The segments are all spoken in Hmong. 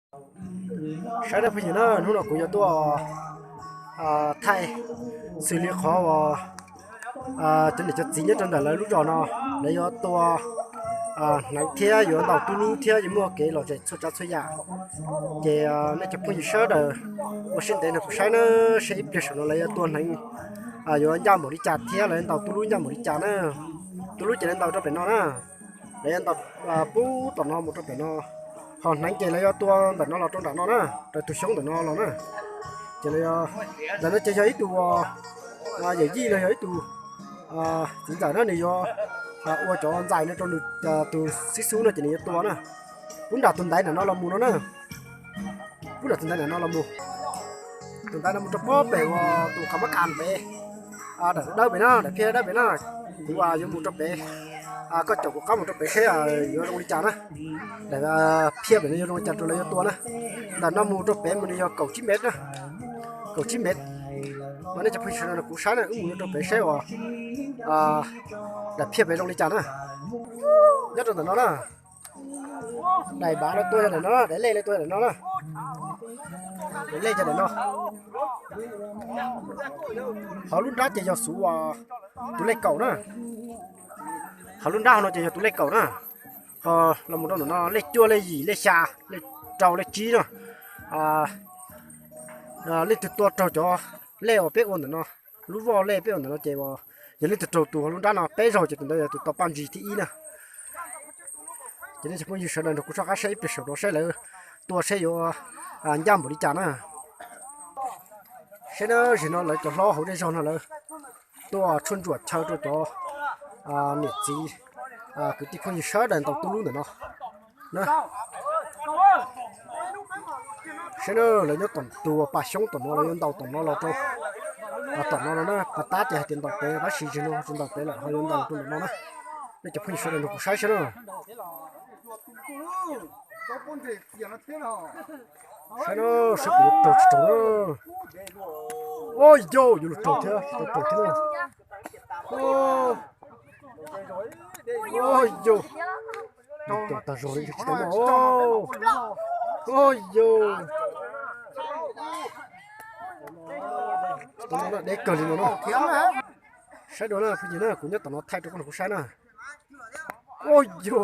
Saib nawb phooj ywg na, hnub no kuv yuav tuaj thaij xws li qhov uas cov niam cov txiv nyob rau ntawm lawv lub zos no, lawv yuav tua hneev thiab yuav ntaus tub lub thiab yuav muaj kev lom zem txhua tsav txhua yam. Ces nej cov phooj ywg sawv daws ua siab ntev nrog kuv saib na, saib ib pliag saum no lawv yuav tua hneev yuav ncaj npaum li cas thiab lawv yuav ntaus tub lub ncaj npaum li cas na. Tub lub ces lawv ntaus rau pem no na, lawv yuav ntaus pub tom no mus rau pem no, ho hneev ces lawv yuav tua ntawm no los rau nram no na, raws tus xyoob ntawm no los na. Ces lawv, ntawm no ces yog ib tug yawm yij los yog ib tug txiv ntxawm na, nws yuav ua cov ntxais no rau nws tus xib xub no ces nws yuav tua na. Pub nram tus ntaiv ntawm no los mus no na, pub nram tus ntaiv ntawm no los mus. Tus ntaiv no mus rau pob pem uas tus qhov mab kas pem, daim dawb pem na, daim phiaj dawb pem na. Kuv yuav mus rau pem, koj caum kuv qab mus rau pem seb yuav zoo li cas na. Daim phiaj pem no yuav zoo li cas rau lawv yuav tua na. Ntawm no mus rau pem mas nws yog kaum tsib mev na, kaum tsib mev. Mas nej cov phooj ywg sawv daws nrog kuv saib na, wb mus rau pem seb uas daim phiaj pem zoo li cas na. Nyob rau ntawm no na, daim npav lawv tua yog daim no, daim lej lawv tua yog daim no na. Daim lej yog daim no. Hauv lub nrab ces yog xuv tus lej kaum na. Hauv lub nrab hauv no ces yog tus lej kaum na. Ho los mus rau ntawm no lej cuaj, lej yim, lej xya, lej rau, lej tsib no. Leej twg tua raug cov lej uas peb ua ntawm no, lub voj lej peb ua ntawm no ces yog leej twg raug tus hauv lub nrab no peb zaug ces tus ntawd yog tus tau paj ntsig thib ib na. Ces nej cov phooj ywg sawv daws nrog kuv soj qab saib ib pliag saum no saib lawv tua seb yuav ncaj npaum li cas na. Saib na, zaum no lawv cov hlob hauv zej zog no lawv tuaj tshuaj ntsuam chaw rau cov niam txiv kwv tij phooj ywg sawv daws ntaus tub lub ntawm no. Saib na, lawv nyob tom tus pas xyoob tom no, lawv yuav ntaus tom no los rau tom no no na. Pas tab ces hais tias ntaus pem, tab sis zaum no tsis ntaus pem lawm, ho yuav ntaus rau ntawm no na. Nej cov phooj ywg sawv daws nrog kuv saib saib na. Saib na, saib kuv yuav raug tsis raug na. Ua yau, yuav luag raug thiab, tsis tau raug thiab na. Ua yau, tau tag zog li tsis tau na. Ua yau, tsis tau na, deb kawg li no na. Saib dua na phooj ywg na, kuv nyob tom no thaij rau koj nrog kuv saib na. Ua yau,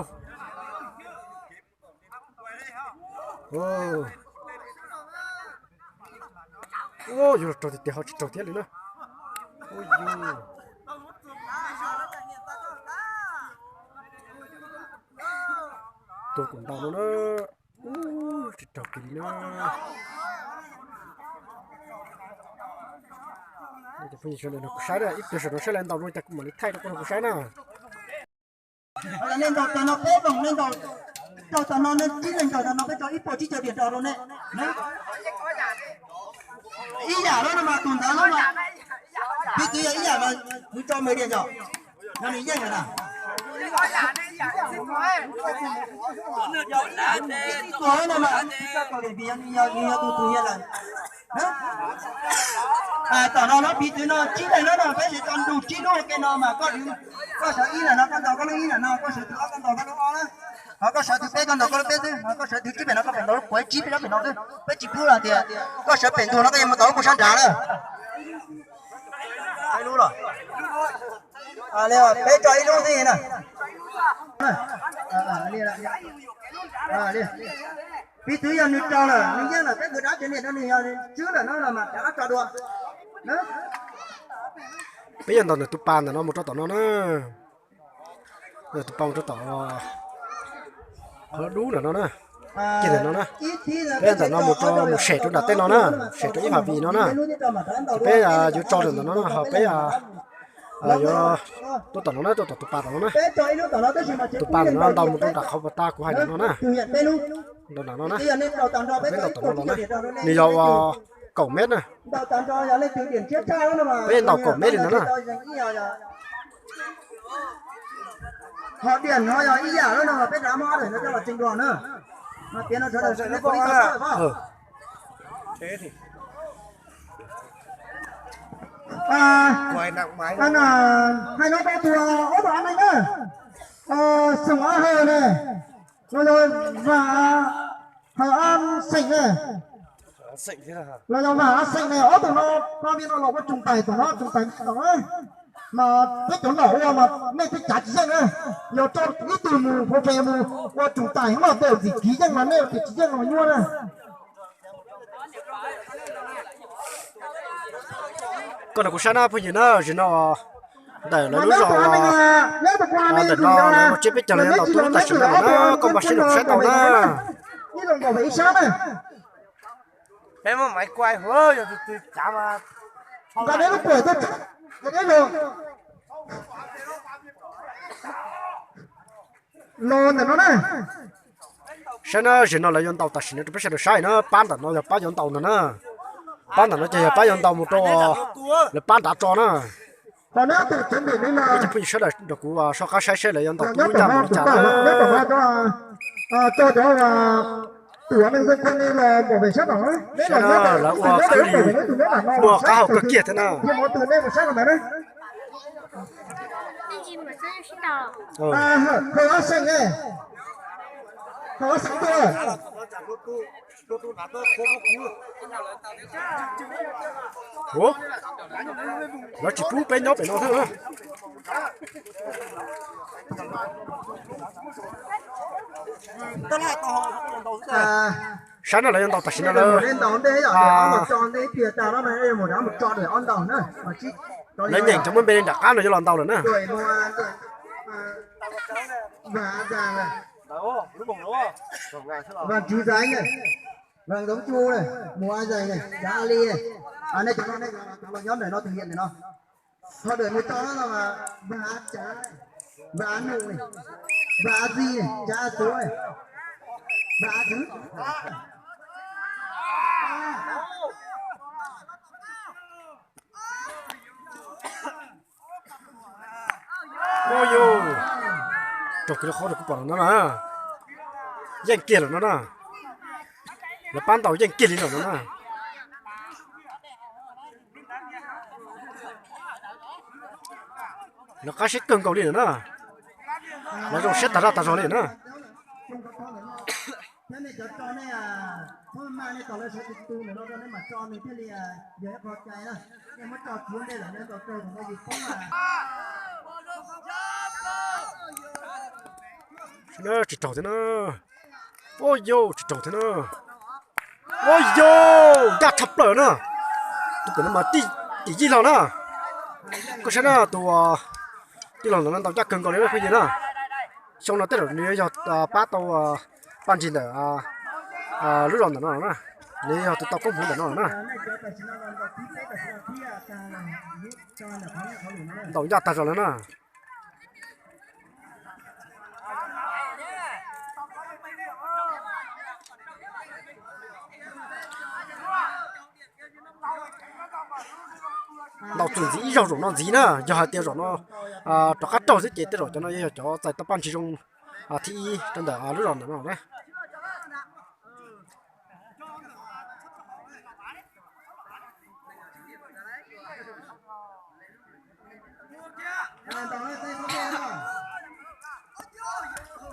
ua yau, raug tiag tiag ho tsis raug thiab li na. Ua yau, tua kuv ntaus no na. Tsis raug kiag li na. Cov phooj ywg sawv daws nrog kuv saib na, ib pliag saum no saib lawv ntaus zoo li cas kuv mam li thaij rau koj nrog kuv saib na. Nej ntaus tag no peb voos, nej ntaus tag no nej tsib leeg ntaus tag no peb tso ib puas tsib caug diam rau rau nej. Ib yam lawm no mas tus ntawd lawm mas, piv txwv yog ib yam mas nws tso me diam yom, no nws yeej lawm na. Ib tug no mas nws tso kaum diam vim yog nws yog tus tus yeej lawm. Tom no no piv txwv no tsib leeg no no peb sawv tso nrug tsib lub ua ke no mas koj, koj sawv ib lam no koj ntaus koj lub ib lam no, koj sawv tus ob koj ntaus koj lub ob na. Ho koj sawv tus peb koj ntaus koj lub peb xwb, ho koj sawv tus tsib pem no koj pem ntaus lub puav tsib peb lub pem no xwb. Peb tsis pub hais tias koj sawv pem ntug no koj yuav mus ntaus lub kuv sab nrad na. Peb tso ib lub xwb na. Piv txwv yog nws raug lawm nws yeej lawm peb nkawd dab tsev niam no nws yog nws tswb lawm no los mas rov qab tso dua. Peb yuav ntaus ntawm tus pas ntawm no mus rau tom no na. Tus pas mus rau tom qhov dub ntawm no na. Kiag ntawm no na. Peb ntawm no mus rau, mus sem rau nram tej no na, sem rau ib phav vim no na. Ces peb yuav tso rau ntawm no na, ho peb yuav tuaj tom no na, tuaj tom tus pas tom no na. Tus pas ntawm no ntaus mus rau nram qhov pas tas kuv hais ntawm no na. Nram no na. Peb ntaus tom no los na. Nws yog uas kaum mev na. Peb ntaus kaum mev li no na. Ho diam no yog ib yam lawm no peb rov muab ob daim no coj los tsees dua na. Mas piav no sawv daws sawv daws pom li ko. Hais no rau tus ob tug neeg na, Xeem Ob Hawj ne, los yog Vam Hawj Ab Xeem na, los yog Vam Ab Xeem na, ob tug no, pab viv no los ua tsoom tais tom no, tsoom tais tom no. Mas peb cov laus ua mas nej peb cav tsis yeej na. Yog rau ib tug mus hauv fes mus ua tsoom tais hov no tej ntxim kiv yeej mas nej ua tias tsis yeej los nyuaj na. Koj nrog kuv saib na phooj ywg na, zaum no ntawm lawv lub zos, ntawm no lawv ua tsiab peb caug los yuav ntaus tub lub tam sim no lawm na, koj npaj siab nrog saib tau na. Los ntawm no na. Saib na, zaum no lawv yuav ntaus tam sim no rau peb sawv daws saib na, pab ntawm no yog pab yuav ntaus ntag na. Pab ntawm no ces yog pab yuav ntaus mus rau lawv pab nrad tso na. Peb cov phooj ywg sawv daws nrog kuv soj qab saib saib lawv yuav ntaus tub ncaj npaum li cas na. Saib na, lawv ua khwb li muaj qab hau kawg kiag thiab na. Lawv tsis pub peb nyob pem no thiab na. Saib no lawv yuav ntaus tam sim no lawv, lawv nyeem cov muaj npe li nram qab no yuav los ntaus lawm na. Ho đuổi mùi to lắm mà. Và cá, và cá nụ này, và cá sấu này, và cá trứng. Ua yus, raug kiag lub qhov no kuv pom no na, yeej kiag lawm no na, lawv pab ntaus yeej kiag li lawm no na. Lawv qab siab kawg nkaus li lawm na, lawv zoo siab tas zaj tas zog li na. Thiab nej cov tso nej, muab maj nej tos lawv sawv tus tu ntawm no rau nej mam tso nws thiaj li yog ib qho cai na. Nej muab tso txiav ntej lawm nej tau tau tus no yus poob. Tsis raug thiab na. Ua yus, tsis raug thiab na. Ua yus, ncaj tshaj plaws na. Tus pem no mas tim yij hlo na. Koj saib na, tus tij laug ntawm no ntaus ncaj kawg nkaus li phooj ywg na. Xyoo no tej zaum nws yog pab tau paj ntsig ntawm lub zos ntawm no na. Nws yog tus tau koob hmoov ntawm no na. Ntaus ncaj tag zog lawm na. Ntaus txuas ntxiv ib zaug zaum no ntxiv na, yog hais tias zaum no rov qab raug xwb ces tej zaum cov no yog cov txais tau paj ntsig zoo thib ib rau ntawm lub zos ntawm no na.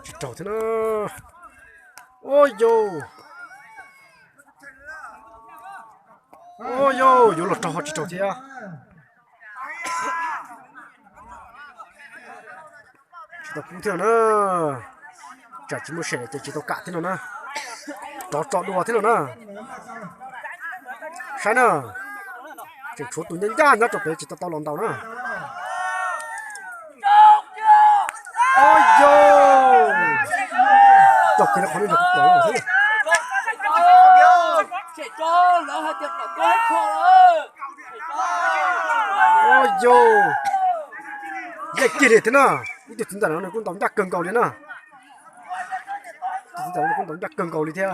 Tsis raug thiab na. Ua yus, ua yus, yuav los raug ho tsis raug thiab. Tsis tau pub thiab no na. Tsam tsis muaj sem ces tsis tau kam thiab no na. Rov tso dua thiab no na. Saib na, tseem tshuav tus ncaj ncaj nyob rau pem tsis tau tau los ntaus na. Ua yus, tau kiag qhov no los thiab. Ua yus, yeej kiag li thiab na. Ib tug txiv ntxawm no nws kuj ntaus ncaj kawg nkaus li na. Tus txiv ntxawm no kuj ntaus ncaj kawg nkaus li thiab.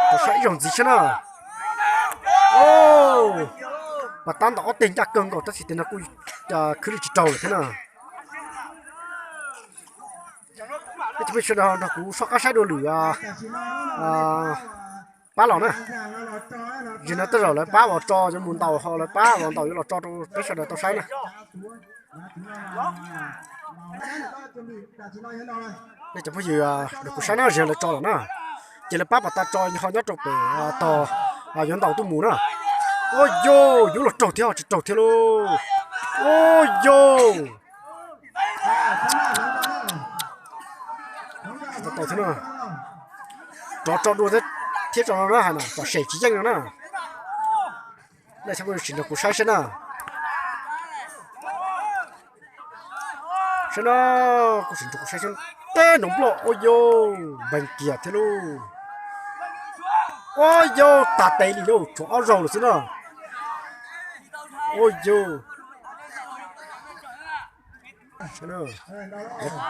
Tau saib ib zaug ntxiv saib na. Pas tab ntaus ob teg ncaj kawg nkaus tab sis tes no kuj khwv li tsis raug lawm thiab na. Peb cov phooj ywg sawv daws nrog kuv soj qab saib dua lwm pab los na. Zim no tej zaum lawv pab uas tso yuav mus ntaus, ho lawv pab uas ntaus yuav los tso rau peb sawv daws tau saib na. Nej cov phooj ywg, nrog kuv saib na, zim lawv tso lawm na, ces lawv pab pas tas tso ho nyob rau pem tog yuav ntaus tuaj mus na. Ua yog yuav los raug thiab ho tsis raug thiab lauj. Ua yog tau thiab na, rov tso dua thiab tso no na, hais no pom sem tsis yeej no na. Nej sim nrog kuv saib saib na. Saib na, kuv sim nrog kuv saib saib. Teb nrov nploj, ua yog npeeg kiag thiab lauj. Ua yog tag tes li lauj, tshuav ob zaug lawm xwb na. Ua yog,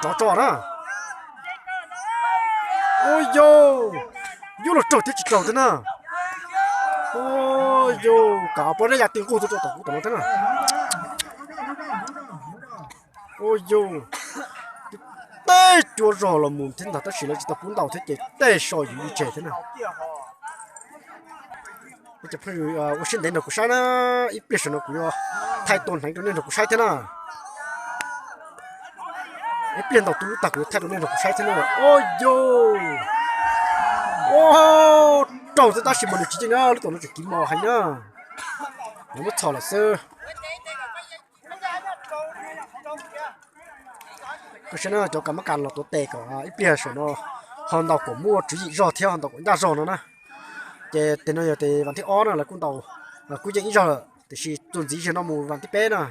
rov tso na. Ua yog, yuav los raug thiab tsis raug thiab na. Ua yog, kam pob zeb ya ti nquj tuaj rau tom kuv tom no thiab na. Ua yog, teb cuab zog los mus thiab ntag tab sis lawv tsis tau pub ntaus thiab ces tej so yus li tseg thiab na. Ua siab ntev nrog kuv saib na, ib pliag saum no kuv yuav thaij tua hneev rau nej nrog kuv saib thiab na. Ib pliag ntaus tua lub tag kuv yuav thaij rau nej nrog kuv saib thiab na. Ua yog, ua, raug thiab tab sis mas nws tsis yeej na, lub tom no tseem kiv mos heev na. Lawv muab txhom lawm xwb. Koj saib na, cov kas mab kas los tuav tes kom ib pliag saum no ho ntaus kom muaj tswv yim zog thiab ho ntaus kom ncaj zog no na. Ces tes no yog tes vas thib ob na, lawv kuj ntaus kuj yeej ib zaug lawm tiam sis txuas ntxiv zaum no mus vas thib peb na.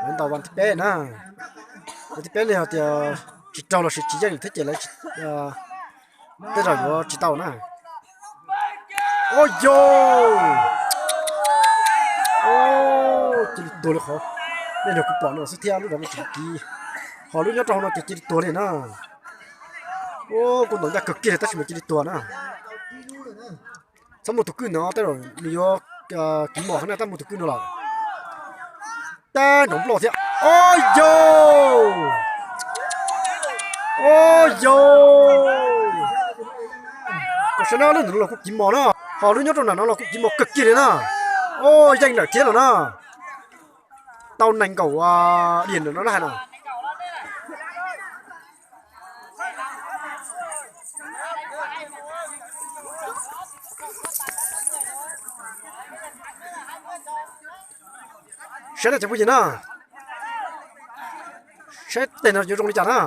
Lawv ntaus vas thib peb na. Vas thib peb no yog tias tsis raug los sis tsis yeej thiab ces lawv tej zaum yuav tsis tau na. Ua yog, cia li tuag li qhov, nej nrog kuv pom no xwb thiab, lub no tseem kiv, ho lub nyob rau hauv no ces cia li tuag li na. Kuv ntaus ncaj kawg kiag li tab sis mas cia li tuag na. Txhob muaj tus kwj no, tej zaum nws yuav kiv mos heev na, tab muaj tus kwj no lawm. Tab nrov nploj thiab. Ua yog, ua yog, koj saib na, lub ntawm no los kuj kiv mos na, ho lub nyob rau nram no los kuj kiv mos kawg kiag li na. Ua yeej lawm thiab los na. Tau nees nkaum diam ntawm no na hais no. Saib na cov phooj ywg na, saib tes no yuav zoo li cas na.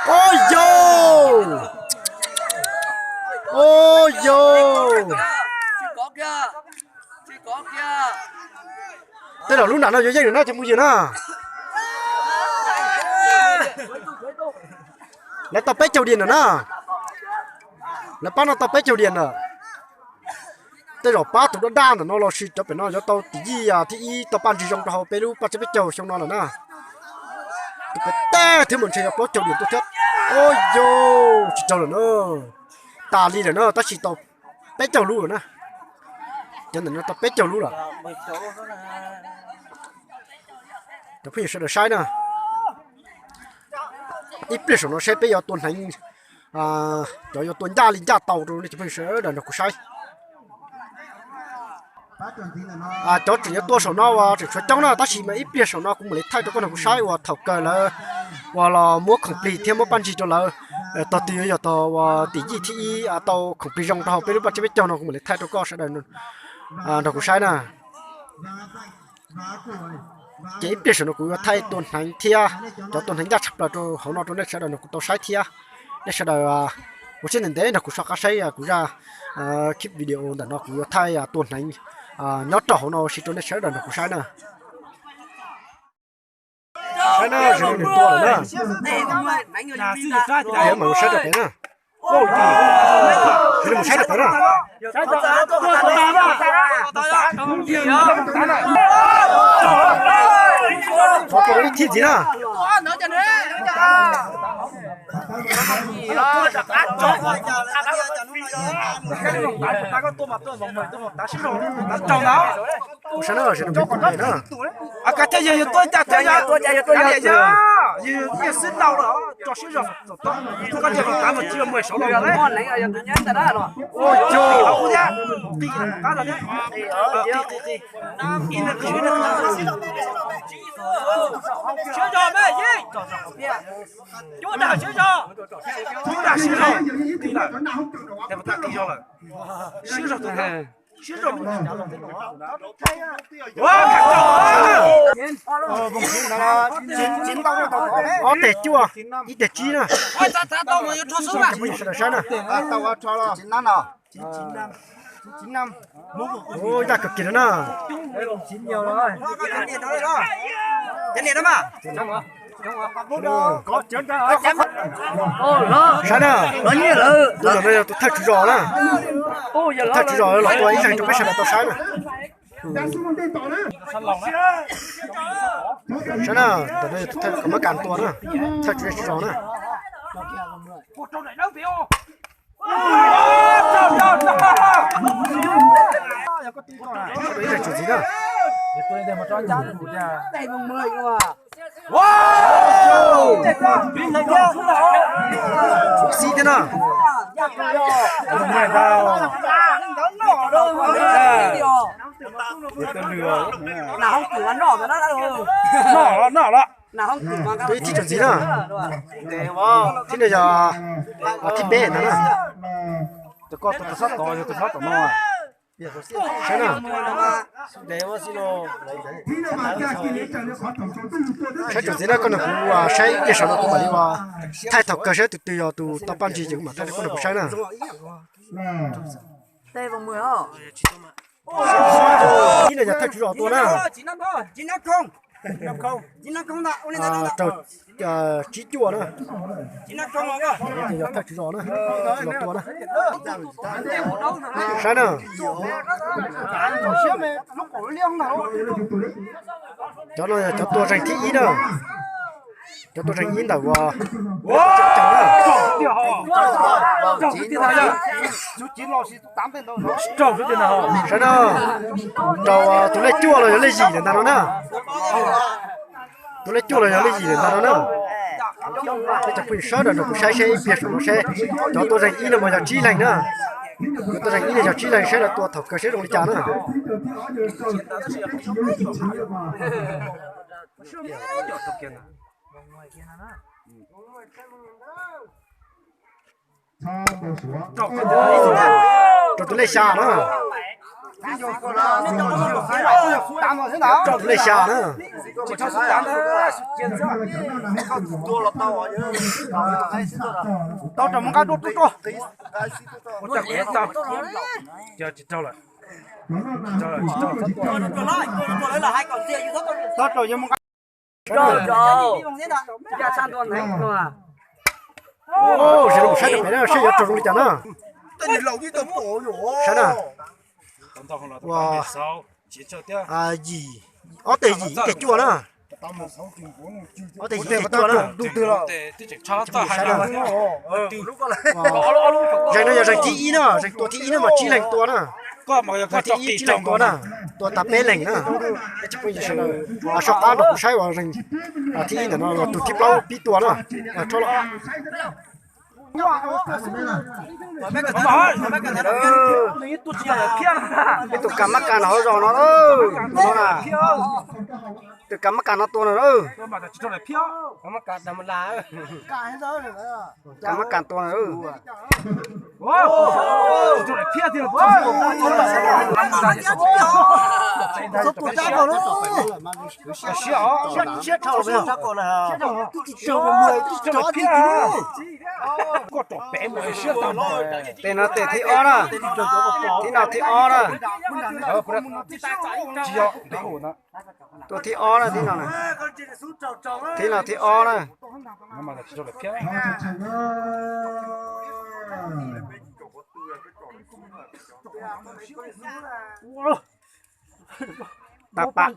Ua yog, ua yog, tej zaum lub nram no yuav yeej lawm na cov phooj ywg na. Lawv tau peb caug diam ntawm na, lawv pab no tau peb caug diam ntawm. Tej zaum pab tus daj daj ntawm no los sis cov pem no yuav tau tim yij thib ib tau paj ntsig zoo rau hauv peb lub paj tsiab peb caug xyoo no lawm na. Tus pem tag thiab mas ntshe yuav plaub caug diam tuaj thiab. Ua yog, tsis raug lawm na, tas li lawm na, tab sis tau peb caug lub lawm na. Cov ntawm no tau peb caug lub lawm. Cov phooj ywg sawv daws saib na, ib pliag saum no saib peb yuav tua hneev, cov yuav tua ncaj li ncaj tau rau nej cov phooj ywg sawv daws nrog kuv saib. Cov tseem yuav tua saum no uas tseem tshuav coob na, tab sis mas ib pliag saum no kuv mam li thaij rau koj nrog kuv saib uas thaum kawg lawv uas los muab khoom plig thiab muab paj ntsig rau lawv, tog twg yuav yog tog uas tim yij thib ib tau khoom plig zoo rau hauv peb lub paj tsiab peb caug no kuv mam li thaij rau koj sawv daws nrog kuv saib na. Ces ib pliag saum no kuv yuav thaij tua hneev thiab cov tua hneev ncaj tshaj plaws rau hauv no rau nej sawv daws nrog kuv tau saib thiab. Nej sawv daws ua siab ntev ntev nrog kuv soj qab saib kuv zaj clip video ntawm no kuv yuav thaij tua hneev nyob rau hauv no ua si rau nej sawv daws nrog kuv saib na. Saib na, sawv daws mus tua lawm na. Sawv daws mus saib rau pem na. Sawv daws mus saib rau pem na. Qhov tua ib thib ntxiv na. Sab na, sab na, kav thiaj yog yus tuaj cas tuaj yog, yus yog xib laus los tso siab zog, koj tias kom kav mas tsis yog muaj saud los. Siab zog me, cuab dag siab zog, cuab dag siab zog, qis lawm, qis zog lawm, siab zog tus, siab zog. Ob teg cuaj, ib teg tsib na. Sawv daws saib na. Ib tag kawg kiag no na. Saib na, tus ntawm no yog tus thawj tswv zos na. Tus thawj tswv zos los tua ib leeg rau peb sawv daws tau saib na. Saib na, ntawm no yog tus thawj kom mab kas tua na, thawj tswv zos na. Ib leeg tswv ntxiv na. Xib thiab na. Noj los. Tus ib thib tswv ntxiv na. Thib no yog thib peb ntag na. Tus koj tus xab tod yog tus xab tom no. Saib na. Saib tswv ntxiv na, koj nrog kuv saib ib pliag saum no kuv mam li ua thaij thaum kawg saib tus twg yog tus tau paj ntsig ces kuv mam thaij rau koj nrog kuv saib na. Ib no yog thawj tswv zos tua na. Raug tsib cuaj na. Yog thawj tswv zos na, los tua na. Saib na. Cov no yog cov tua zeeg thib ib na. Cov tua zeeg ib ntawm uas saib na, rau tus lej cuaj los yog lej yim lawm ntag no na. Tus lej cuaj los yog lej yim lawm ntag no na. Peb cov phooj ywg sawv daws nrog kuv saib seb ib pliag saum no seb cov tua zeeg ib no mas yog tsib leeg na. Cov tua zeeg ib no yog tsib leeg, saib lawv tua thaum kawg seb zoo li cas na. Rau tus lej xya na. Rau tus lej xya na. Tau rau mus nqa rau rau. Tsis rau lawm. Tsis rau lawm, tsis rau lawm. Tau rau yog mus nqa. Saib rau pem na, saib yuav rau zoo li cas na. Saib na. Ua, yim, ob teg yim ib teg cuaj na. Ob teg yim ib teg cuaj na. Saib na. Zeeg no yog zeeg thib ib na, zeeg tua thib ib na mas tsib leeg tua na. Tua thib ib tsib leeg tua na. Tua tag peb leeg na. Peb cov phooj ywg sawv daws soj qab nrog kuv saib uas zeeg thib ib ntawm no los tus thib plaub pib tua na. Peb tus kam mab kas no hauv zos no, tus kam mab kas no tua no. Kam mab kas tua no. Tes no tes thib ob na. Thib no thib ob na. Tua thib ob na, thib no na. Thib no thib ob na. Tag pam.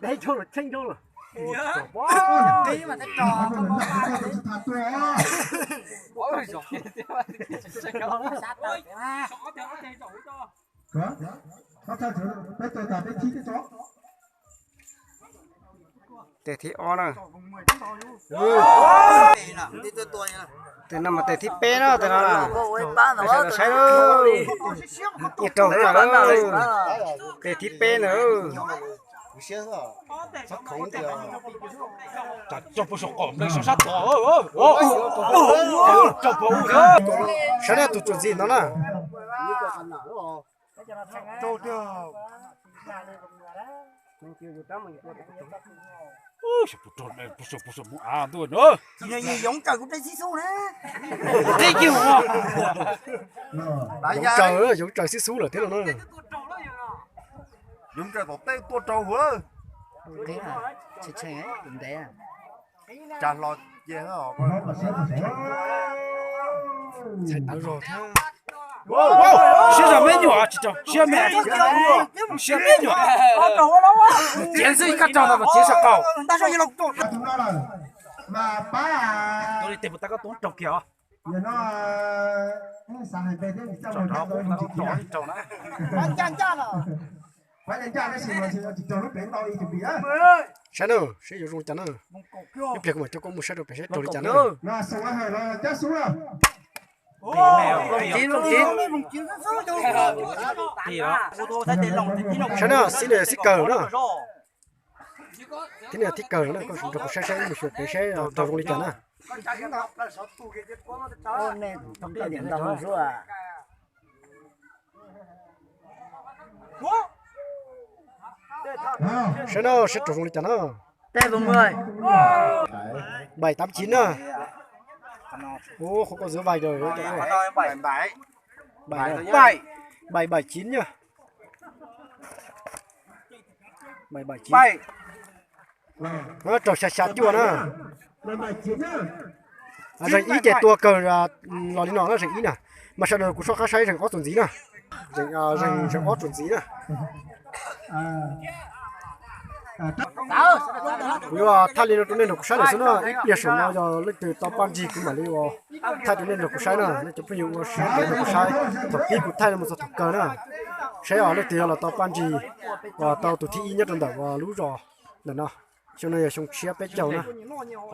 Tes thib ob na. Tes no mas tes thib peb no, tes no na. Sawv daws saib lauj. Ib raug na. Tes thib peb na. Saib na, tus tsuam ntxiv no na. Yoov tsaws, yoov tsaws xib xub lawm thiab no na. Yoov tsaws tom tej tuaj rau hauv lawm. Tsa hlo ces txhais tawv zog thiab. Siab zog me nyuam tsis tau, siab me, siab me nyuam. Cev xwb, kab tso ntawd mas cev saum qaum. Tus li tes puas tau koj tuav raug kiag os. Saib na, saib yuav zoo li cas na. Ib pliag kuv mam coj koj mus saib rau pem saib raug li cas na. Saib na, xib no yog xib kawg na. Tib no yog thib kawg na, koj nrog kuv saib saib mus xyuas pem saib raug zoo li cas na. Saib na, saib raug zoo li cas na. Bảy tám chín na. Ua, qhov koj zwv vais rồi. Bảy bảy chín nhá. Bảy bảy chín. Raug xya xya cuaj na. Zeeg ib ces tua kawg los li no na, zeeg ib na. Mas sawv daws kuv soj qab saib zeeg ob txuas ntxiv na. Zeeg ob txuas ntxiv na. Kuv yuav thaij li no rau nej nrog kuv saib lawm xwb na. Ib pliag saum no yog leej twg tau paj nrig kuv mam li ua thaij rau nej nrog kuv saib na. Nej cov phooj ywg ua siab nrog kuv saib thaum pib kuv thaij mus txog thaum kawg na. Saib os, leej twg yog los tau paj nrig uas tau tus thib ib nyob rau ntawm uas lub zos ntawm no. Xyoo no yog xyoo tshiab peb caug na.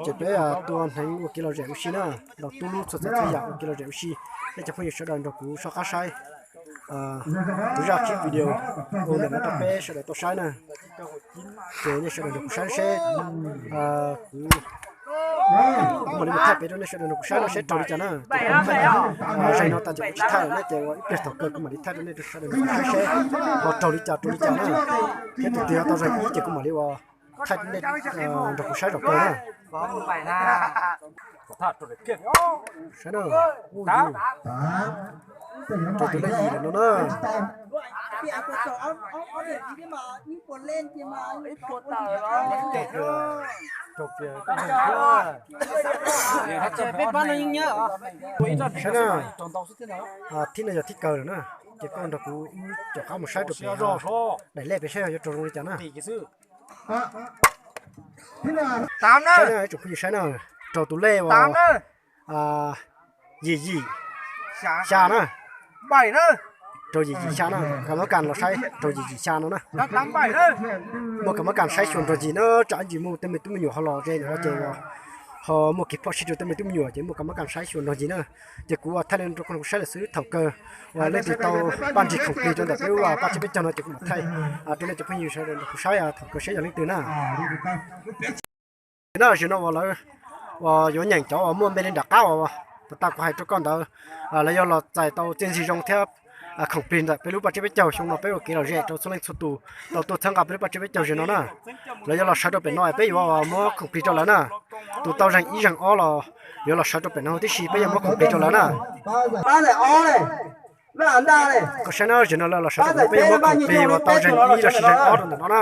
Ces peb tua hneev ua kev lom zem ua si na, ntaus tub lub txhua txhua yam ua kev lom zem ua si. Nej cov phooj ywg sawv daws nrog kuv soj qab saib. Kuv zaj clip video ua ntawm no rau peb sawv daws tau saib na. Ces nej sawv daws nrog kuv saib seb kuv, kuv mam li mus thaij pem rau nej sawv daws nrog kuv saib no seb raug li cas na. Ces kuv thaij zeeg no tas ces kuv tsis thaij lawm na, ces ua ib pliag thaum kawg kuv mam li thaij rau nej sawv daws nrog kuv saib seb ho raug li cas raug li cas na. Thiab tus twg tau zeeg ib ces kuv mam li ua thaij rau nej nrog kuv saib zaum kawg na. Saib na, raug tus leej yim lawm no na. Saib na, thib no yog thib kawg lawm na. Ces koj nrog kuv wb caum qab mus saib rau pem daim lej pem saib yuav raug zoo li cas na. Saib na, ib tsoom phooj ywg saib na, raug tus lej uas yim yim xya na. Raug yim yim xya na, kam mab kas los saib raug yim yim xya no na. Muaj kam mab kas saib xyuas nrog ntsis na, tsam ib ntsis muaj tej me tub me nyuam ho los ze ntawm no ces ho muaj kev phom sij rau tej me tub me nyuam ces muaj kam mab kas saib xyuas nrog ntsis na. Ces kuv thaij li no rau koj saib lawm xwb, thaum kawg uas leej twg tau paj nrig khoom plig rau ntawm peb lub paj tsib peb caug no ces kuv mam thaij rau nej cov phooj ywg sawv daws nrog kuv saib thaum kawg seb yog leej twg na. Na, tam sim no uas lawv uas yuav nyeem cov uas muaj npe li nram qab uas puag ta kuv hais rau koj ntawd, lawv yog los txais tau txiaj ntsig zoo thiab khoom plig ntawm peb lub paj tsib peb caug. Xyoo no peb ua kev lom zem rau txhua leej txhua tus tau tuaj txhawb nqa peb lub paj tsib peb caug zaum no na. Lawv yuav los sawv rau pem no peb yuav muab khoom plig rau lawv na. Tus tau zeeg ib zeeg ob los yuav los sawv rau pem no tib si, peb yuav muab khoom plig rau lawv na. Koj saib na, zaum no lawv los sawv rau pem no peb yuav muab khoom plig uas tau zeeg ib los sis zeeg ob rau ntawm no na.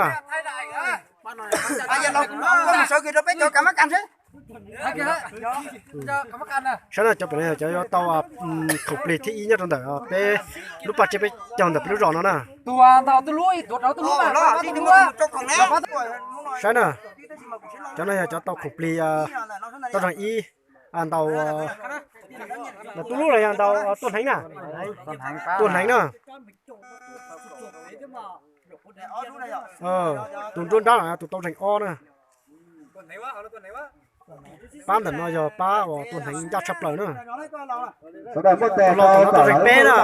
Saib na, cov pem no yog cov yuav tau khoom plig thib ib nyob rau ntawm peb lub paj tsib peb caug ntawm peb lub zos no na. Saib na, cov no yog cov tau khoom plig tau zeeg ib, ntaus Ntawm tub lub los yog ntawm tuaj hneev na? Tuaj hneev na. Tus nruab nrab los tus tau zeeg ob na. Pab ntawm no yog pab uas tuaj hneev ncaj tshaj plaws na. Tus laus ntawm no tau zeeg peb na.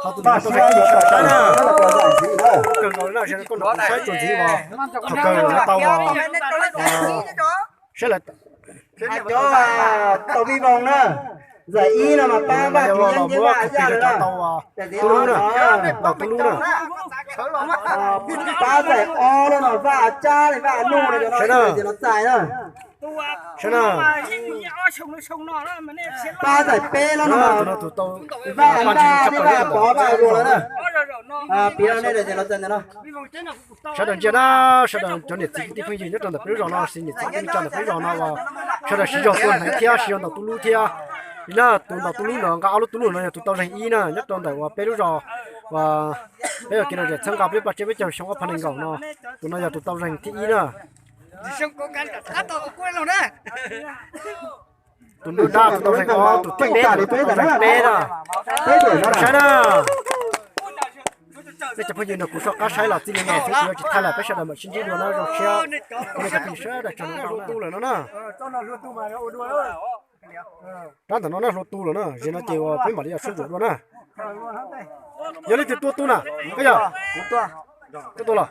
Ho tus ntawm no tau zeeg ib, saib na. Kawg nkaus na, koj nrog kuv saib txuas ntxiv uas thaum kawg lawv tau uas saib lawv cov tau vij voog na. Zaim ib no mas pab Vaj Tswv Yeeb thiab Vaj Yaj na. Tub lub na, ntawm tub lub na. Pab zaim ob no mas Vaj Tsab li Vaj Nuj no, saib na, saib na. Pab zaim peb no mas Vaj Ntaj thiab Vaj Pov Vaj Zuag lawm na. Piav rau nej daim los txais ntawm no. Sawv daws ntsia na, sawv daws cov niam txiv kwv tij phooj ywg nyob rau ntawm peb lub zos no, niam txiv kwv tij neej tsa ntawm peb lub zos no uas sawv daws siv zog tuaj hneev thiab siv zog ntaus tub lub thiab. Li na, tus ntaus tub lub no nqa ob lub tub lub no yog tus tau zeeg ib na, nyob rau ntawm uas peb lub zos uas peb ua kev lom zem txhawb nqa peb paj tseb peb caug xyoo ob phav nees nkaum no, tus no yog tus tau zeeg thib ib na. Tus nruab nrab tus tau zeeg ob, tus thib peb tus tau zeeg peb na. Saib na. Nej cov phooj ywg nrog kuv soj qab saib los txij li no xwb, kuv yuav tsis thaij lawm, peb sawv daws mam sib ntsib dua na, zoo siab. Kuv nej cov phooj ywg sawv daws tsaug ntau na. Rab ntawm no na hlua tu lawm na, zem no ces uas peb mam li yog sub ntsuam dua na. Yog leej twg tua tu na, koj yog? Koj tua los?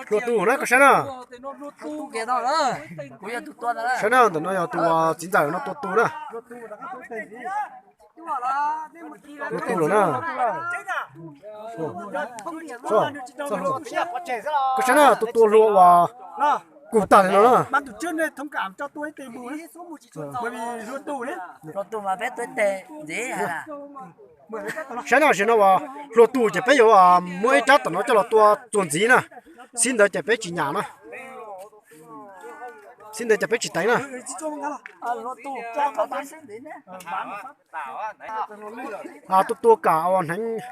Hlua tu na, koj saib na. Saib na, ntawm no yog tus txiv ntxawm no tua tu na. Hlua tu lawm na. Koj saib na, tus tua hlua uas kub tag li no na. Saib na, zem no uas hlua tu ces peb yuav muab ib rab tom no coj los tua txuas ntxiv na. Xib ntawd ces peb tsis nyam na. Xib ntawd ces peb tsis teev na. Tus tua kam uas hneev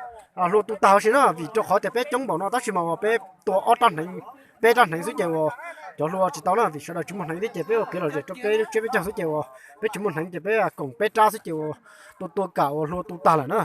hlua tu tag huv si na, vim rau qhov tias peb coob npaum no tab sis mas uas peb tua ob rab hneev, peb rab hneev xwb ces uas cov hlua tsis tau na, vim sawv daws tsis muaj hneev thiab ces peb ua kev lom zem rau peb lub tsiab peb caug xwb ces uas peb tsis muaj hneev ces peb koom peb rab xwb ces uas tus tua kam uas hlua tu tag lawm na.